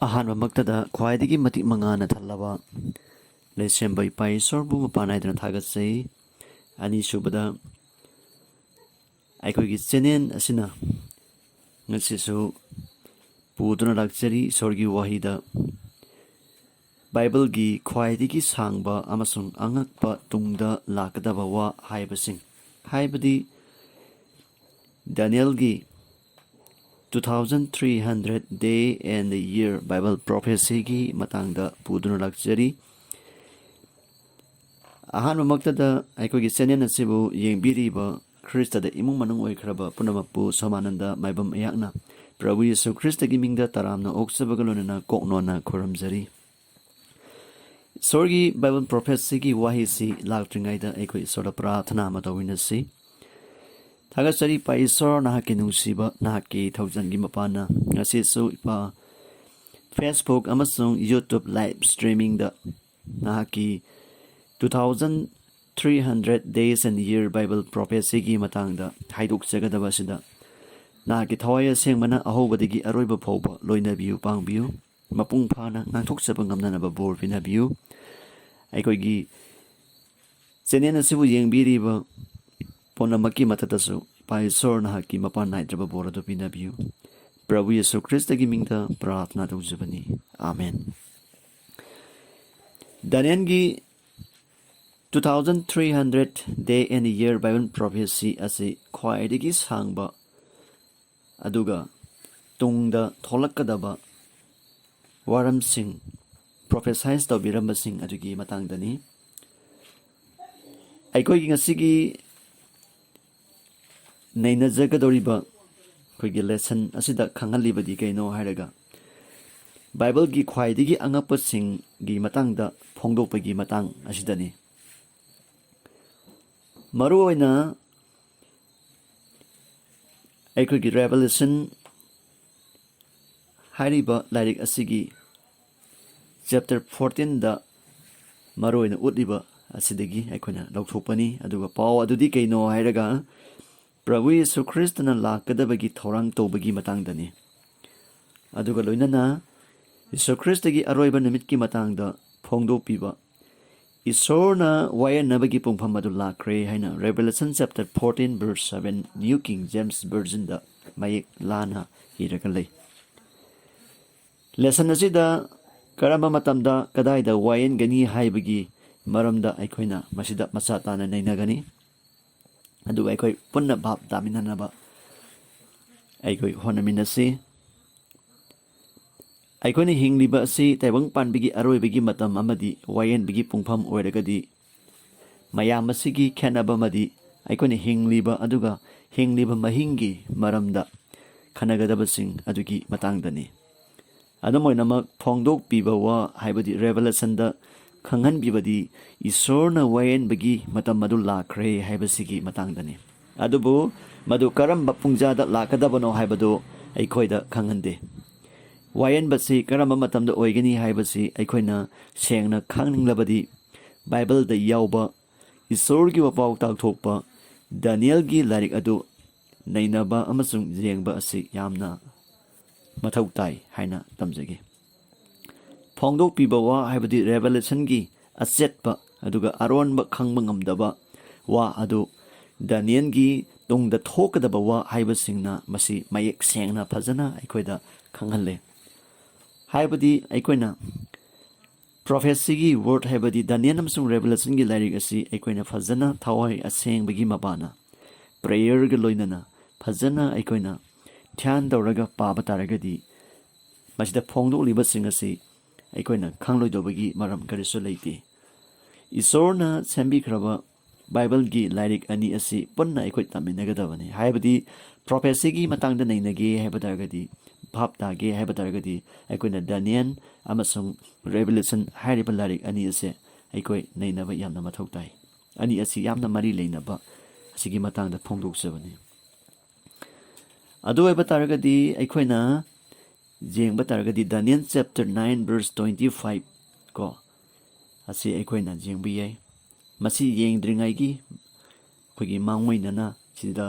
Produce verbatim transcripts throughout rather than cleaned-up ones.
ꯑꯍꯥꯟꯕꯃꯛꯇꯗ ꯈ꯭ꯋꯥꯏꯗꯒꯤ ꯃꯇꯤꯛ ꯃꯉꯥꯅ ꯊꯜꯂꯕ ꯂꯩꯁꯦꯝꯕ ꯏꯄꯥ ꯏꯁꯣꯔꯕꯨ ꯃꯄꯥꯟ ꯅꯥꯏꯗꯅ ꯊꯥꯒꯠꯆꯩ꯫ ꯑꯅꯤꯁꯨꯕꯗ, ꯑꯩꯈꯣꯏꯒꯤ ꯆꯦꯅꯦꯜ ꯑꯁꯤꯅ ꯉꯁꯤꯁꯨ ꯄꯨꯗꯨꯅ ꯂꯥꯛꯆꯔꯤ ꯏꯁꯣꯔꯒꯤ ꯋꯥꯍꯩꯗ ꯕꯥꯏꯕꯜꯒꯤ ꯈ꯭ꯋꯥꯏꯗꯒꯤ ꯁꯥꯡꯕ ꯑꯃꯁꯨꯡ ꯑꯉꯛꯄ ꯇꯨꯡꯗ ꯂꯥꯛꯀꯗꯕ ꯋꯥ ꯍꯥꯏꯕꯁꯤꯡ, ꯍꯥꯏꯕꯗꯤ ꯗꯥꯅꯤꯌꯦꯜꯒꯤ two thousand three hundred day and year Bible prophecyꯒꯤ ꯃꯇꯥꯡꯗ ꯄꯨꯗꯨꯅ ꯂꯥꯛꯆꯔꯤ꯫ ꯑꯍꯥꯟꯕꯃꯛꯇꯗ ꯑꯩꯈꯣꯏꯒꯤ ꯆꯦꯅꯦꯜ ꯑꯁꯤꯕꯨ ꯌꯦꯡꯕꯤꯔꯤꯕ ꯈ꯭ꯔꯤꯁꯇꯗ ꯏꯃꯨꯡ ꯃꯅꯨꯡ ꯑꯣꯏꯈ꯭ꯔꯕ ꯄꯨꯝꯅꯃꯛꯄꯨ ꯁꯣꯃꯥꯅꯟꯗ ꯃꯥꯏꯕꯝ ꯑꯩꯍꯥꯛꯅ ꯄ꯭ꯔꯚꯨ ꯌꯦꯁꯨ ꯈ꯭ꯔꯤꯁꯇꯒꯤ ꯃꯤꯡꯗ ꯇꯔꯥꯝꯅ ꯑꯣꯛꯆꯕꯒ ꯂꯣꯏꯅꯅ ꯀꯣꯛꯅꯣꯟꯅ ꯈꯨꯔꯨꯝꯖꯔꯤ꯫ ꯏꯁꯣꯔꯒꯤ ꯕꯥꯏꯕꯜ ꯄ꯭ꯔꯣꯐꯦꯠꯁꯤꯒꯤ ꯋꯥꯍꯩꯁꯤ ꯂꯥꯛꯇ꯭ꯔꯤꯉꯩꯗ ꯑꯩꯈꯣꯏ ꯏꯁꯣꯔꯗ ꯄ꯭ꯔꯥꯊꯅꯥ ꯑꯃ ꯇꯧꯃꯤꯟꯅꯁꯤ꯫ ꯊꯥꯒꯠꯆꯔꯤ ꯏꯄꯥ ꯏꯁꯣꯔ, ꯅꯍꯥꯛꯀꯤ ꯅꯨꯡꯁꯤꯕ, ꯅꯍꯥꯛꯀꯤ ꯊꯧꯖꯥꯜꯒꯤ ꯃꯄꯥꯟꯅ ꯉꯁꯤꯁꯨ ꯏꯄꯥ Facebook ꯑꯃꯁꯨꯡ YouTube live streamingꯗ ꯅꯍꯥꯛꯀꯤ two thousand three hundred days and year Bible prophecyꯒꯤ ꯃꯇꯥꯡꯗ ꯍꯥꯏꯗꯣꯛꯆꯒꯗꯕ ꯑꯁꯤꯗ ꯅꯍꯥꯛꯀꯤ ꯊꯋꯥꯏ ꯑꯁꯦꯡꯕꯅ ꯑꯍꯧꯕꯗꯒꯤ ꯑꯔꯣꯏꯕ ꯐꯥꯎꯕ ꯂꯣꯏꯅꯕꯤꯌꯨ, ꯄꯥꯡꯕꯤꯌꯨ, ꯃꯄꯨꯡ ꯐꯥꯅ ꯉꯥꯡꯊꯣꯛꯆꯕ ꯉꯝꯅꯅꯕ ꯕꯣꯔ ꯄꯤꯅꯕꯤꯌꯨ꯫ ꯑꯩꯈꯣꯏꯒꯤ ꯆꯦꯅꯦꯜ ꯑꯁꯤꯕꯨ ꯌꯦꯡꯕꯤꯔꯤꯕ ꯄꯨꯝꯅꯃꯛꯀꯤ ꯃꯊꯛꯇꯁꯨ ꯏꯄꯥ ꯏꯁꯣꯔ ꯅꯍꯥꯛꯀꯤ ꯃꯄꯥꯟ ꯅꯥꯏꯗ꯭ꯔꯕ ꯕꯣꯔ ꯑꯗꯨ ꯄꯤꯅꯕꯤꯌꯨ꯫ ꯄ꯭ꯔꯚꯨ ꯌꯦꯁꯨ ꯈ꯭ꯔꯤꯁꯇꯒꯤ ꯃꯤꯡꯗ ꯄ꯭ꯔꯥꯊꯅꯥ ꯇꯧꯖꯕꯅꯤ꯫ ꯑꯥꯃꯦꯟ꯫ ꯗꯥꯅꯤꯌꯦꯜꯒꯤ two thousand three hundred day and year Bible prophecy ꯑꯁꯤ ꯈ꯭ꯋꯥꯏꯗꯒꯤ ꯁꯥꯡꯕ ꯑꯗꯨꯒ ꯇꯨꯡꯗ ꯊꯣꯛꯂꯛꯀꯗꯕ ꯋꯥꯔꯝꯁꯤꯡ, ꯄ꯭ꯔꯣꯐꯦꯁꯥꯏꯁ ꯇꯧꯕꯤꯔꯝꯕꯁꯤꯡ ꯑꯗꯨꯒꯤ ꯃꯇꯥꯡꯗꯅꯤ꯫ ꯑꯩꯈꯣꯏꯒꯤ ꯉꯁꯤꯒꯤ ꯅꯩꯅꯖꯒꯗꯧꯔꯤꯕ ꯑꯩꯈꯣꯏꯒꯤ ꯂꯦꯁꯟ ꯑꯁꯤꯗ ꯈꯪꯍꯜꯂꯤꯕꯗꯤ ꯀꯩꯅꯣ ꯍꯥꯏꯔꯒ, ꯕꯥꯏꯕꯜꯒꯤ ꯈ꯭ꯋꯥꯏꯗꯒꯤ ꯑꯉꯛꯄꯁꯤꯡꯒꯤ ꯃꯇꯥꯡꯗ ꯐꯣꯡꯗꯣꯛꯄꯒꯤ ꯃꯇꯥꯡ ꯑꯁꯤꯗꯅꯤ꯫ ꯃꯔꯨꯑꯣꯏꯅ ꯑꯩꯈꯣꯏꯒꯤ ꯔꯦꯚꯦꯂꯦꯁꯟ ꯍꯥꯏꯔꯤꯕ ꯂꯥꯏꯔꯤꯛ ꯑꯁꯤꯒꯤ ꯆꯦꯞꯇꯔ ꯐꯣꯔꯇꯤꯟꯗ ꯃꯔꯨꯑꯣꯏꯅ ꯎꯠꯂꯤꯕ ꯑꯁꯤꯗꯒꯤ ꯑꯩꯈꯣꯏꯅ ꯂꯧꯊꯣꯛꯄꯅꯤ꯫ ꯑꯗꯨꯒ ꯄꯥꯎ ꯑꯗꯨꯗꯤ ꯀꯩꯅꯣ ꯍꯥꯏꯔꯒ, ꯄ꯭ꯔꯚꯨ ꯌꯦꯁꯨ ꯈ꯭ꯔꯤꯁꯇꯅ ꯂꯥꯛꯀꯗꯕꯒꯤ ꯊꯧꯔꯥꯡ ꯇꯧꯕꯒꯤ ꯃꯇꯥꯡꯗꯅꯤ꯫ ꯑꯗꯨꯒ ꯂꯣꯏꯅꯅ ꯌꯤꯁꯨ ꯈ꯭ꯔꯤꯁꯇꯒꯤ ꯑꯔꯣꯏꯕ ꯅꯨꯃꯤꯠꯀꯤ ꯃꯇꯥꯡꯗ ꯐꯣꯡꯗꯣꯛꯄꯤꯕ꯫ ꯏꯁꯣꯔꯅ ꯋꯥꯌꯦꯟꯅꯕꯒꯤ ꯄꯨꯡꯐꯝ ꯑꯗꯨ ꯂꯥꯛꯈ꯭ꯔꯦ ꯍꯥꯏꯅ Revelation chapter fourteen verse seven, New King James Version ꯗ ꯃꯌꯦꯛ ꯂꯥꯅ ꯏꯔꯒ ꯂꯩ꯫ Lesson ꯑꯁꯤꯗ ꯀꯔꯝꯕ ꯃꯇꯝꯗ ꯀꯗꯥꯏꯗ ꯋꯥꯌꯦꯟꯒꯅꯤ ꯍꯥꯏꯕꯒꯤ ꯃꯔꯝꯗ ꯑꯩꯈꯣꯏꯅ ꯃꯁꯤꯗ ꯃꯆꯥ ꯇꯥꯅ ꯅꯩꯅꯒꯅꯤ꯫ ꯑꯗꯨꯒ ꯑꯩꯈꯣꯏ ꯄꯨꯟꯅ ꯚꯥꯞ ꯇꯥꯃꯤꯟꯅꯅꯕ ꯑꯩꯈꯣꯏ ꯍꯣꯠꯅꯃꯤꯟꯅꯁꯤ꯫ ꯑꯩꯈꯣꯏꯅ ꯍꯤꯡꯂꯤꯕ ꯑꯁꯤ ꯇꯥꯏꯕꯪ ꯄꯥꯟꯕꯒꯤ ꯑꯔꯣꯏꯕꯒꯤ ꯃꯇꯝ ꯑꯃꯗꯤ ꯋꯥꯌꯦꯟꯕꯒꯤ ꯄꯨꯡꯐꯝ ꯑꯣꯏꯔꯒꯗꯤ, ꯃꯌꯥꯝ ꯑꯁꯤꯒꯤ ꯈꯦꯠꯅꯕ ꯑꯃꯗꯤ ꯑꯩꯈꯣꯏꯅ ꯍꯤꯡꯂꯤꯕ ꯑꯗꯨꯒ ꯍꯤꯡꯂꯤꯕ ꯃꯍꯤꯡꯒꯤ ꯃꯔꯝꯗ ꯈꯟꯅꯒꯗꯕꯁꯤꯡ ꯑꯗꯨꯒꯤ ꯃꯇꯥꯡꯗꯅꯤ꯫ ꯑꯗꯨꯝ ꯑꯣꯏꯅꯃꯛ, ꯐꯣꯡꯗꯣꯛꯄꯤꯕ ꯋꯥ ꯍꯥꯏꯕꯗꯤ Revelation ꯗ ꯈꯪꯍꯟꯕꯤꯕꯗꯤ ꯏꯁꯣꯔꯅ ꯋꯥꯌꯦꯟꯕꯒꯤ ꯃꯇꯝ ꯑꯗꯨ ꯂꯥꯛꯈ꯭ꯔꯦ ꯍꯥꯏꯕꯁꯤꯒꯤ ꯃꯇꯥꯡꯗꯅꯤ꯫ ꯑꯗꯨꯕꯨ ꯃꯗꯨ ꯀꯔꯝꯕ ꯄꯨꯡꯖꯥꯗ ꯂꯥꯛꯀꯗꯕꯅꯣ ꯍꯥꯏꯕꯗꯨ ꯑꯩꯈꯣꯏꯗ ꯈꯪꯍꯟꯗꯦ꯫ ꯋꯥꯌꯦꯟꯕꯁꯤ ꯀꯔꯝꯕ ꯃꯇꯝꯗ ꯑꯣꯏꯒꯅꯤ ꯍꯥꯏꯕꯁꯤ ꯑꯩꯈꯣꯏꯅ ꯁꯦꯡꯅ ꯈꯪꯅꯤꯡꯂꯕꯗꯤ, ꯕꯥꯏꯕꯜꯗ ꯌꯥꯎꯕ ꯏꯁꯣꯔꯒꯤ ꯋꯥꯄꯥꯎ ꯇꯥꯛꯊꯣꯛꯄ ꯗꯥꯅꯤꯌꯦꯜꯒꯤ ꯂꯥꯏꯔꯤꯛ ꯑꯗꯨ ꯅꯩꯅꯕ ꯑꯃꯁꯨꯡ ꯌꯦꯡꯕ ꯑꯁꯤ ꯌꯥꯝꯅ ꯃꯊꯧ ꯇꯥꯏ ꯍꯥꯏꯅ ꯇꯝꯖꯒꯦ꯫ ꯐꯣꯡꯗꯣꯛꯄꯤꯕ ꯋꯥ ꯍꯥꯏꯕꯗꯤ Revelation ꯒꯤ ꯑꯆꯦꯠꯄ ꯑꯗꯨꯒ ꯑꯔꯣꯟꯕ ꯈꯪꯕ ꯉꯝꯗꯕ ꯋꯥ ꯑꯗꯨ ꯗꯥꯅꯤꯌꯦꯜꯒꯤ ꯇꯨꯡꯗ ꯊꯣꯛꯀꯗꯕ ꯋꯥ ꯍꯥꯏꯕꯁꯤꯡꯅ ꯃꯁꯤ ꯃꯌꯦꯛ ꯁꯦꯡꯅ ꯐꯖꯅ ꯑꯩꯈꯣꯏꯗ ꯈꯪꯍꯜꯂꯦ꯫ ꯍꯥꯏꯕꯗꯤ ꯑꯩꯈꯣꯏꯅ prophecy ꯒꯤ word ꯍꯥꯏꯕꯗꯤ ꯗꯥꯅꯤꯌꯦꯜ ꯑꯃꯁꯨꯡ Revelation ꯒꯤ ꯂꯥꯏꯔꯤꯛ ꯑꯁꯤ ꯑꯩꯈꯣꯏꯅ ꯐꯖꯅ ꯊꯋꯥꯏ ꯑꯁꯦꯡꯕꯒꯤ ꯃꯄꯥꯅ prayer ꯒ ꯂꯣꯏꯅꯅ ꯐꯖꯅ ꯑꯩꯈꯣꯏꯅ ꯙ꯭ꯌꯥꯟ ꯇꯧꯔꯒ ꯄꯥꯕ ꯇꯥꯔꯒꯗꯤ, ꯃꯁꯤꯗ ꯐꯣꯡꯗꯣꯛꯂꯤꯕꯁꯤꯡ ꯑꯁꯤ ꯑꯩꯈꯣꯏꯅ ꯈꯪꯂꯣꯏꯗꯧꯕꯒꯤ ꯃꯔꯝ ꯀꯔꯤꯁꯨ ꯂꯩꯇꯦ꯫ ꯏꯁꯣꯔꯅ ꯁꯦꯝꯕꯤꯈ꯭ꯔꯕ ꯕꯥꯏꯕꯜꯒꯤ ꯂꯥꯏꯔꯤꯛ ꯑꯅꯤ ꯑꯁꯤ ꯄꯨꯟꯅ ꯑꯩꯈꯣꯏ ꯇꯝꯃꯤꯟꯅꯒꯗꯕꯅꯤ꯫ ꯍꯥꯏꯕꯗꯤ prophecy ꯒꯤ ꯃꯇꯥꯡꯗ ꯅꯩꯅꯒꯦ ꯍꯥꯏꯕ ꯇꯥꯔꯒꯗꯤ, ꯚꯥꯞ ꯇꯥꯒꯦ ꯍꯥꯏꯕ ꯇꯥꯔꯒꯗꯤ, ꯑꯩꯈꯣꯏꯅ ꯗꯥꯅꯤꯌꯦꯜ ꯑꯃꯁꯨꯡ Revelation ꯍꯥꯏꯔꯤꯕ ꯂꯥꯏꯔꯤꯛ ꯑꯅꯤ ꯑꯁꯦ ꯑꯩꯈꯣꯏ ꯅꯩꯅꯕ ꯌꯥꯝꯅ ꯃꯊꯧ ꯇꯥꯏ꯫ ꯑꯅꯤ ꯑꯁꯤ ꯌꯥꯝꯅ ꯃꯔꯤ ꯂꯩꯅꯕ ꯑꯁꯤꯒꯤ ꯃꯇꯥꯡꯗ ꯐꯣꯡꯗꯣꯛꯆꯕꯅꯤ꯫ ꯑꯗꯨ ꯑꯣꯏꯕ ꯇꯥꯔꯒꯗꯤ, ꯑꯩꯈꯣꯏꯅ ꯌꯦꯡꯕ ꯇꯥꯔꯒꯗꯤ, Daniel chapter nine verse twenty five ꯀꯣ, ꯑꯁꯤ ꯑꯩꯈꯣꯏꯅ ꯌꯦꯡꯕ ꯌꯥꯏ꯫ ꯃꯁꯤ ꯌꯦꯡꯗ꯭ꯔꯤꯉꯩꯒꯤ ꯑꯩꯈꯣꯏꯒꯤ ꯃꯥꯡꯑꯣꯏꯅꯅ ꯁꯤꯗ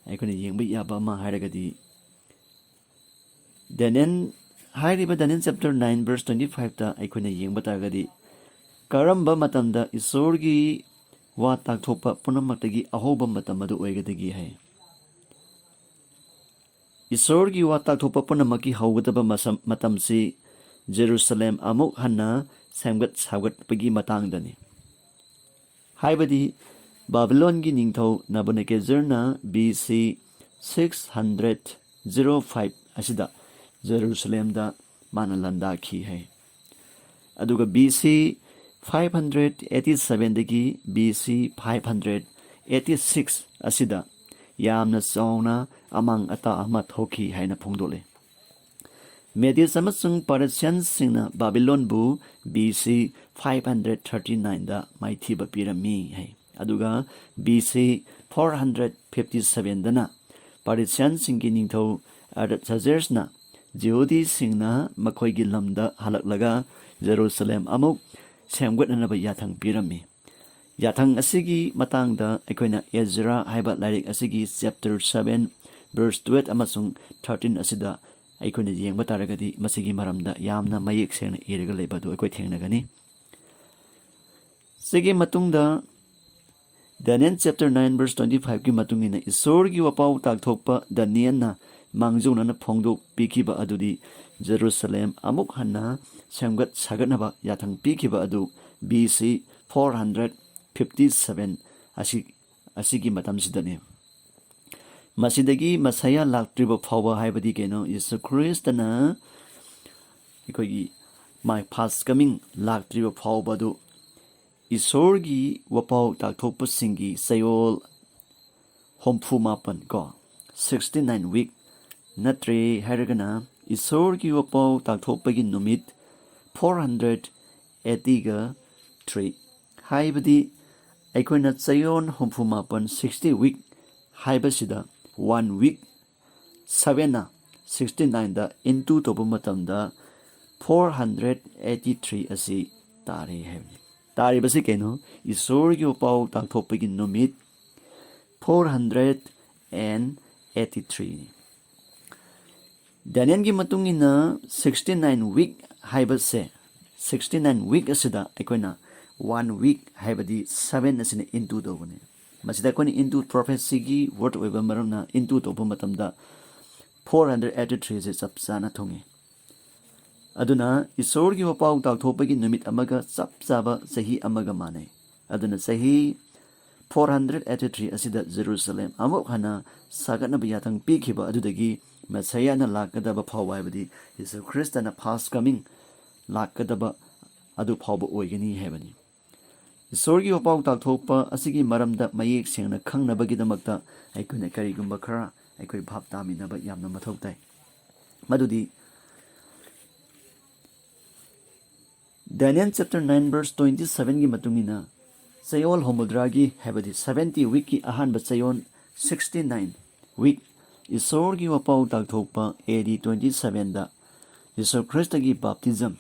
ꯑꯩꯈꯣꯏꯅ ꯌꯦꯡꯕ ꯌꯥꯕ ꯑꯃ ꯍꯥꯏꯔꯒꯗꯤ, ꯗꯦꯅꯤꯌꯦꯜ ꯍꯥꯏꯔꯤꯕ Daniel chapter nine verse twenty five ꯇ ꯑꯩꯈꯣꯏꯅ ꯌꯦꯡꯕ ꯇꯥꯔꯒꯗꯤ, ꯀꯔꯝꯕ ꯃꯇꯝꯗ ꯏꯁꯣꯔꯒꯤ ꯋꯥ ꯇꯥꯛꯊꯣꯛꯄ ꯄꯨꯝꯅꯃꯛꯇꯒꯤ ꯑꯍꯧꯕ ꯃꯇꯝ ꯑꯗꯨ ꯑꯣꯏꯒꯗꯒꯦ ꯍꯥꯏ? ꯏꯁꯣꯔꯒꯤ ꯋꯥ ꯇꯥꯛꯊꯣꯛꯄ ꯄꯨꯝꯅꯃꯛꯀꯤ ꯍꯧꯒꯗꯕ ꯃꯁꯝ-, ꯃꯇꯝꯁꯤ ꯖꯦꯔꯨꯁꯂꯦꯝ ꯑꯃꯨꯛ ꯍꯟꯅ ꯁꯦꯝꯒꯠ ꯁꯥꯒꯠꯄꯒꯤ ꯃꯇꯥꯡꯗꯅꯤ꯫ ꯍꯥꯏꯕꯗꯤ ꯕꯥꯕꯤꯂꯣꯟꯒꯤ ꯅꯤꯡꯊꯧ ꯅꯕꯨꯀꯗꯅꯦꯖꯔꯅ B C six hundred zero five ꯑꯁꯤꯗ ꯖꯦꯔꯨꯁꯂꯦꯝꯗ ꯃꯥꯅ ꯂꯥꯟꯗꯥꯈꯤ ꯍꯥꯏ꯫ ꯑꯗꯨꯒ B C five hundred eighty seven ꯗꯒꯤ B C five hundred eighty six ꯑꯁꯤꯗ ꯌꯥꯝꯅ ꯆꯥꯎꯅ ꯑꯃꯥꯡ ꯑꯇꯥ ꯑꯃ ꯊꯣꯛꯈꯤ ꯍꯥꯏꯅ ꯐꯣꯡꯗꯣꯛꯂꯤ꯫ ꯃꯦꯗꯤꯁ ꯑꯃꯁꯨꯡ ꯄꯔꯁꯤꯌꯟꯁꯤꯡꯅ ꯕꯥꯕꯤꯂꯣꯟꯕꯨ B C five hundred thirty nine ꯗ ꯃꯥꯏꯊꯤꯕ ꯄꯤꯔꯝꯃꯤ ꯍꯥꯏ꯫ ꯑꯗꯨꯒ B C four hundred fifty seven ꯗꯅ ꯄꯔꯁꯤꯌꯟꯁꯤꯡꯒꯤ ꯅꯤꯡꯊꯧ ꯑꯔꯇꯁꯖꯔꯁꯅ ꯖꯤꯍꯨꯗꯤꯁꯤꯡꯅ ꯃꯈꯣꯏꯒꯤ ꯂꯝꯗ ꯍꯜꯂꯛꯂꯒ ꯖꯦꯔꯨꯁꯂꯦꯝ ꯑꯃꯨꯛ ꯁꯦꯝꯒꯠꯅꯅꯕ ꯌꯥꯊꯪ ꯄꯤꯔꯝꯃꯤ꯫ ꯌꯥꯊꯪ ꯑꯁꯤꯒꯤ ꯃꯇꯥꯡꯗ ꯑꯩꯈꯣꯏꯅ ꯑꯦꯖꯔꯥ ꯍꯥꯏꯕ ꯂꯥꯏꯔꯤꯛ ꯑꯁꯤꯒꯤ chapter seven verse twelve ꯑꯃꯁꯨꯡ thirteen ꯑꯁꯤꯗ ꯑꯩꯈꯣꯏꯅ ꯌꯦꯡꯕ ꯇꯥꯔꯒꯗꯤ, ꯃꯁꯤꯒꯤ ꯃꯔꯝꯗ ꯌꯥꯝꯅ ꯃꯌꯦꯛ ꯁꯦꯡꯅ ꯏꯔꯒ ꯂꯩꯕ ꯑꯗꯨ ꯑꯩꯈꯣꯏ ꯊꯦꯡꯅꯒꯅꯤ꯫ ꯁꯤꯒꯤ ꯃꯇꯨꯡꯗ Daniel chapter nine verse twenty five ꯀꯤ ꯃꯇꯨꯡ ꯏꯟꯅ ꯏꯁꯣꯔꯒꯤ ꯋꯥꯄꯥꯎ ꯇꯥꯛꯊꯣꯛꯄ ꯗꯥꯅꯤꯌꯦꯜꯅ ꯃꯥꯡꯖꯧꯅꯅ ꯐꯣꯡꯗꯣꯛꯄꯤꯈꯤꯕ ꯑꯗꯨꯗꯤ ꯖꯦꯔꯨꯁꯂꯦꯝ ꯑꯃꯨꯛ ꯍꯟꯅ ꯁꯦꯝꯒꯠ ꯁꯥꯒꯠꯅꯕ ꯌꯥꯊꯪ ꯄꯤꯈꯤꯕ ꯑꯗꯨ B C four hundred fifty seven ꯑꯁꯤ, ꯑꯁꯤꯒꯤ ꯃꯇꯝꯁꯤꯗꯅꯤ꯫ ꯃꯁꯤꯗꯒꯤ ꯃꯁꯥꯌꯥ ꯂꯥꯛꯇ꯭ꯔꯤꯕ ꯐꯥꯎꯕ, ꯍꯥꯏꯕꯗꯤ ꯀꯩꯅꯣ, ꯌꯤꯁꯨ ꯈ꯭ꯔꯤꯁꯇꯅ ꯑꯩꯈꯣꯏꯒꯤ my first coming ꯂꯥꯛꯇ꯭ꯔꯤꯕ ꯐꯥꯎꯕ ꯑꯗꯨ ꯏꯁꯣꯔꯒꯤ ꯋꯥꯄꯥꯎ ꯇꯥꯛꯊꯣꯛꯄꯁꯤꯡꯒꯤ ꯆꯌꯣꯜ ꯍꯨꯝꯐꯨ ꯃꯥꯄꯟ ꯀꯣ, sixty nine week ꯅꯠꯇ꯭ꯔꯦ ꯍꯥꯏꯔꯒꯅ ꯏꯁꯣꯔꯒꯤ ꯋꯥꯄꯥꯎ ꯇꯥꯛꯊꯣꯛꯄꯒꯤ ꯅꯨꯃꯤꯠ four hundred eighty ꯒ three, ꯍꯥꯏꯕꯗꯤ ꯑꯩꯈꯣꯏꯅ ꯆꯌꯣꯜ ꯍꯨꯝꯐꯨ ꯃꯥꯄꯟ, sixty week ꯍꯥꯏꯕꯁꯤꯗ one week seven ꯅ sixty nine ꯗ into ꯇꯧꯕ ꯃꯇꯝꯗ four hundred eighty three ꯑꯁꯤ ꯇꯥꯔꯦ ꯍꯥꯏꯕꯅꯤ꯫ ꯇꯥꯔꯤꯕꯁꯤ ꯀꯩꯅꯣ? ꯏꯁꯣꯔꯒꯤ ꯋꯥꯄꯥꯎ ꯇꯥꯛꯊꯣꯛꯄꯒꯤ ꯅꯨꯃꯤꯠ four hundred eighty three ꯅꯤ꯫ ꯗꯦꯅꯤꯌꯦꯜꯒꯤ ꯃꯇꯨꯡ ꯏꯟꯅ sixty nine week ꯍꯥꯏꯕꯁꯦ, sixty nine week ꯑꯁꯤꯗ ꯑꯩꯈꯣꯏꯅ one week ꯍꯥꯏꯕꯗꯤ seven ꯑꯁꯤꯅ into ꯇꯧꯕꯅꯤ꯫ ꯃꯁꯤꯗ ꯑꯩꯈꯣꯏꯅ into prophecyꯒꯤ word ꯑꯣꯏꯕ ꯃꯔꯝꯅ into ꯇꯧꯕ ꯃꯇꯝꯗ four hundred eighty threeꯁꯦ ꯆꯞ ꯆꯥꯅ ꯊꯨꯡꯉꯤ꯫ ꯑꯗꯨꯅ ꯏꯁꯣꯔꯒꯤ ꯋꯥꯄꯥꯎ ꯇꯥꯛꯊꯣꯛꯄꯒꯤ ꯅꯨꯃꯤꯠ ꯑꯃꯒ ꯆꯞ ꯆꯥꯕ ꯆꯍꯤ ꯑꯃꯒ ꯃꯥꯟꯅꯩ꯫ ꯑꯗꯨꯅ ꯆꯍꯤ four hundred eighty three ꯑꯁꯤꯗ ꯖꯦꯔꯨꯁꯂꯦꯝ ꯑꯃꯨꯛ ꯍꯟꯅ ꯁꯥꯒꯠꯅꯕ ꯌꯥꯊꯪ ꯄꯤꯈꯤꯕ ꯑꯗꯨꯗꯒꯤ ꯃꯦꯁꯥꯌꯥꯅ ꯂꯥꯛꯀꯗꯕ ꯐꯥꯎꯕ, ꯍꯥꯏꯕꯗꯤ ꯌꯦꯁꯨ ꯈ꯭ꯔꯤꯁꯇꯅ first coming ꯂꯥꯛꯀꯗꯕ ꯑꯗꯨ ꯐꯥꯎꯕ ꯑꯣꯏꯒꯅꯤ ꯍꯥꯏꯕꯅꯤ꯫ ꯏꯁꯣꯔꯒꯤ ꯋꯥꯄꯥꯎ ꯇꯥꯛꯊꯣꯛꯄ ꯑꯁꯤꯒꯤ ꯃꯔꯝꯗ ꯃꯌꯦꯛ ꯁꯦꯡꯅ ꯈꯪꯅꯕꯒꯤꯗꯃꯛꯇ ꯑꯩꯈꯣꯏꯅ ꯀꯔꯤꯒꯨꯝꯕ ꯈꯔ ꯑꯩꯈꯣꯏ ꯚꯥꯞ ꯇꯥꯃꯤꯟꯅꯕ ꯌꯥꯝꯅ ꯃꯊꯧ ꯇꯥꯏ꯫ ꯃꯗꯨꯗꯤ Daniel chapter nine verse twenty sevenꯒꯤ ꯃꯇꯨꯡ ꯏꯟꯅ ꯆꯌꯣꯜ ꯍꯨꯝꯐꯨꯇꯔꯥꯒꯤ, ꯍꯥꯏꯕꯗꯤ seventy weekꯀꯤ ꯑꯍꯥꯟꯕ ꯆꯌꯣꯜ, sixty nine week, ꯏꯁꯣꯔꯒꯤ ꯋꯥꯄꯥꯎ ꯇꯥꯛꯊꯣꯛꯄ A D twenty sevenꯗ ꯌꯤꯁꯨ ꯈ꯭ꯔꯤꯁꯇꯒꯤ baptism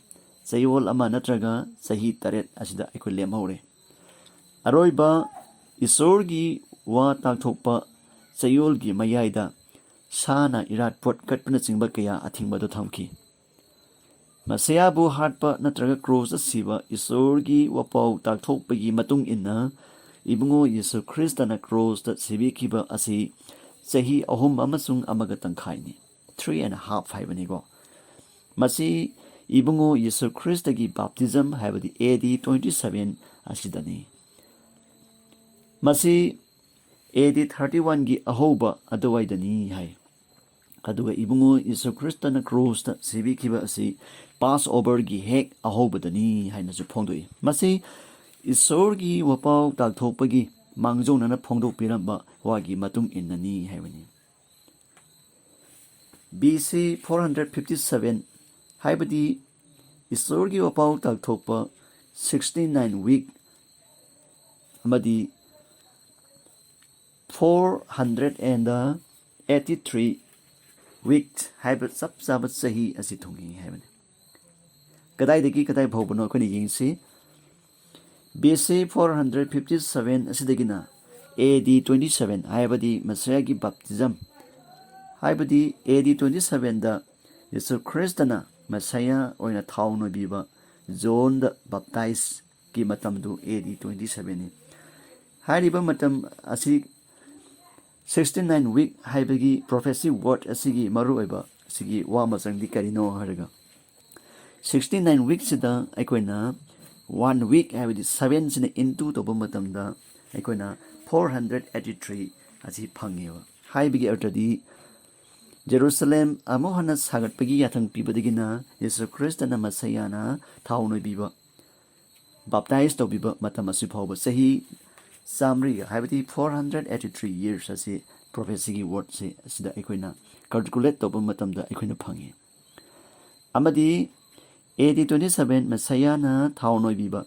ꯆꯌꯣꯜ ꯑꯃ ꯅꯠꯇ꯭ꯔꯒ ꯆꯍꯤ ꯇꯔꯦꯠ ꯑꯁꯤꯗ ꯑꯩꯈꯣꯏ ꯂꯦꯝꯍꯧꯔꯦ꯫ ꯑꯔꯣꯏꯕ ꯏꯁꯣꯔꯒꯤ ꯋꯥ ꯇꯥꯛꯊꯣꯛꯄ ꯆꯌꯣꯜꯒꯤ ꯃꯌꯥꯏꯗ ꯁꯥꯅ ꯏꯔꯥꯠꯄꯣꯠ ꯀꯠꯄꯅꯆꯤꯡꯕ ꯀꯌꯥ ꯑꯊꯤꯡꯕꯗ ꯊꯝꯈꯤ꯫ ꯃꯁꯤꯌꯥꯕꯨ ꯍꯥꯠꯄ ꯅꯠꯇ꯭ꯔꯒ ꯀ꯭ꯔꯣꯁꯇ ꯁꯤꯕ ꯏꯁꯣꯔꯒꯤ ꯋꯥꯄꯥꯎ ꯇꯥꯛꯊꯣꯛꯄꯒꯤ ꯃꯇꯨꯡ ꯏꯟꯅ, ꯏꯕꯨꯡꯉꯣ ꯌꯤꯁꯨ ꯈ꯭ꯔꯤꯁꯇꯅ ꯀ꯭ꯔꯣꯁꯇ ꯁꯤꯕꯤꯈꯤꯕ ꯑꯁꯤ ꯆꯍꯤ ꯑꯍꯨꯝ ꯑꯃꯁꯨꯡ ꯑꯃꯒ ꯇꯪꯈꯥꯏꯅꯤ, three and a half ꯍꯥꯏꯕꯅꯤꯀꯣ꯫ ꯃꯁꯤ ꯏꯕꯨꯡꯉꯣ ꯌꯤꯁꯨ ꯈ꯭ꯔꯤꯁꯇꯒꯤ baptism, ꯍꯥꯏꯕꯗꯤ A D twenty seven ꯑꯁꯤꯗꯅꯤ꯫ ꯃꯁꯤ A D thirty oneꯒꯤ ꯑꯍꯧꯕ ꯑꯗꯨꯋꯥꯏꯗꯅꯤ ꯍꯥꯏ꯫ ꯑꯗꯨꯒ ꯏꯕꯨꯡꯉꯣ ꯌꯤꯁꯨ ꯈ꯭ꯔꯤꯁꯇꯅ ꯀ꯭ꯔꯣꯁꯇ ꯁꯤꯕꯤꯈꯤꯕ ꯑꯁꯤ Passoverꯒꯤ ꯍꯦꯛ ꯑꯍꯧꯕꯗꯅꯤ ꯍꯥꯏꯅꯁꯨ ꯐꯣꯡꯗꯣꯛꯏ꯫ ꯃꯁꯤ ꯏꯁꯣꯔꯒꯤ ꯋꯥꯄꯥꯎ ꯇꯥꯛꯊꯣꯛꯄꯒꯤ ꯃꯥꯡꯖꯧꯅꯅ ꯐꯣꯡꯗꯣꯛꯄꯤꯔꯝꯕ ꯋꯥꯒꯤ ꯃꯇꯨꯡ ꯏꯟꯅꯅꯤ ꯍꯥꯏꯕꯅꯤ꯫ B C four hundred fifty seven, ꯍꯥꯏꯕꯗꯤ ꯏꯁꯣꯔꯒꯤ ꯋꯥꯄꯥꯎ ꯇꯥꯛꯊꯣꯛꯄ sixty nine week ꯑꯃꯗꯤ four hundred and eighty three week ꯍꯥꯏꯕ ꯆꯞ ꯆꯥꯕ ꯆꯍꯤ ꯑꯁꯤ ꯊꯨꯡꯉꯤ ꯍꯥꯏꯕꯅꯤ꯫ ꯀꯗꯥꯏꯗꯒꯤ ꯀꯗꯥꯏ ꯐꯥꯎꯕꯅꯣ ꯑꯩꯈꯣꯏꯅ ꯌꯦꯡꯁꯤ꯫ B C four hundred fifty seven ꯑꯁꯤꯗꯒꯤꯅ A D twenty seven, ꯍꯥꯏꯕꯗꯤ ꯃꯁꯤꯌꯥꯒꯤ baptism, ꯍꯥꯏꯕꯗꯤ ꯑꯦ ꯗꯤ ꯇ꯭ꯋꯦꯟꯇꯤ ꯁꯚꯦꯟꯗ ꯌꯤꯁꯨ ꯈ꯭ꯔꯤꯁꯇꯅ ꯃꯦꯁꯥꯌꯥ ꯑꯣꯏꯅ ꯊꯥꯎ ꯅꯣꯏꯕꯤꯕ ꯖꯣꯟꯗ ꯕꯞꯇꯥꯏꯁꯀꯤ ꯃꯇꯝꯗꯨ ꯑꯦ ꯗꯤ ꯇ꯭ꯋꯦꯟꯇꯤ ꯁꯚꯦꯟꯅꯤ꯫ ꯍꯥꯏꯔꯤꯕ ꯃꯇꯝ ꯑꯁꯤ ꯁꯤꯛꯁꯇꯤ ꯅꯥꯏꯟ ꯋꯤꯛ ꯍꯥꯏꯕꯒꯤ ꯄ꯭ꯔꯣꯐꯦꯁꯤ ꯋꯥꯔꯗ ꯑꯁꯤꯒꯤ ꯃꯔꯨꯑꯣꯏꯕ ꯑꯁꯤꯒꯤ ꯋꯥ ꯃꯆꯪꯗꯤ ꯀꯔꯤꯅꯣ ꯍꯥꯏꯔꯒ, ꯁꯤꯛꯁꯇꯤ ꯅꯥꯏꯟ ꯋꯤꯛꯁꯤꯗ ꯑꯩꯈꯣꯏꯅ ꯋꯥꯟ ꯋꯤꯛ ꯍꯥꯏꯕꯗꯤ ꯁꯚꯦꯟꯁꯤꯅ ꯏꯟꯇꯨ ꯇꯧꯕ ꯃꯇꯝꯗ ꯑꯩꯈꯣꯏꯅ ꯐꯣꯔ ꯍꯟꯗ꯭ꯔꯦꯠ ꯑꯦꯠꯇꯤ ꯊ꯭ꯔꯤ ꯑꯁꯤ ꯐꯪꯉꯦꯕ꯫ ꯍꯥꯏꯕꯒꯤ ꯑꯔꯊꯗꯤ ꯖꯦꯔꯨꯁꯂꯦꯝ ꯑꯃꯨꯛ ꯍꯟꯅ ꯁꯥꯒꯠꯄꯒꯤ ꯌꯥꯊꯪ ꯄꯤꯕꯗꯒꯤꯅ ꯌꯤꯁꯨ ꯈ꯭ꯔꯤꯁꯇꯅ ꯃꯁꯤꯌꯥꯅ ꯊꯥꯎ ꯅꯣꯏꯕꯤꯕ, ꯕꯥꯞꯇꯥꯏꯁ ꯇꯧꯕꯤꯕ ꯃꯇꯝ ꯑꯁꯤ ꯐꯥꯎꯕ ꯆꯍꯤ ꯆꯥꯃꯔꯤꯒ, ꯍꯥꯏꯕꯗꯤ four hundred eighty three years ꯑꯁꯤ ꯄ꯭ꯔꯣꯐꯦꯁꯤꯒꯤ ꯋꯥꯔꯗꯁꯦ ꯑꯁꯤꯗ ꯑꯩꯈꯣꯏꯅ ꯀꯥꯜꯀꯨꯂꯦꯠ ꯇꯧꯕ ꯃꯇꯝꯗ ꯑꯩꯈꯣꯏꯅ ꯐꯪꯉꯤ꯫ ꯑꯃꯗꯤ ꯑꯦ ꯗꯤ ꯇ꯭ꯋꯦꯟꯇꯤ ꯁꯚꯦꯟ ꯃꯦꯁꯥꯌꯥꯅ ꯊꯥꯎ ꯅꯣꯏꯕꯤꯕ,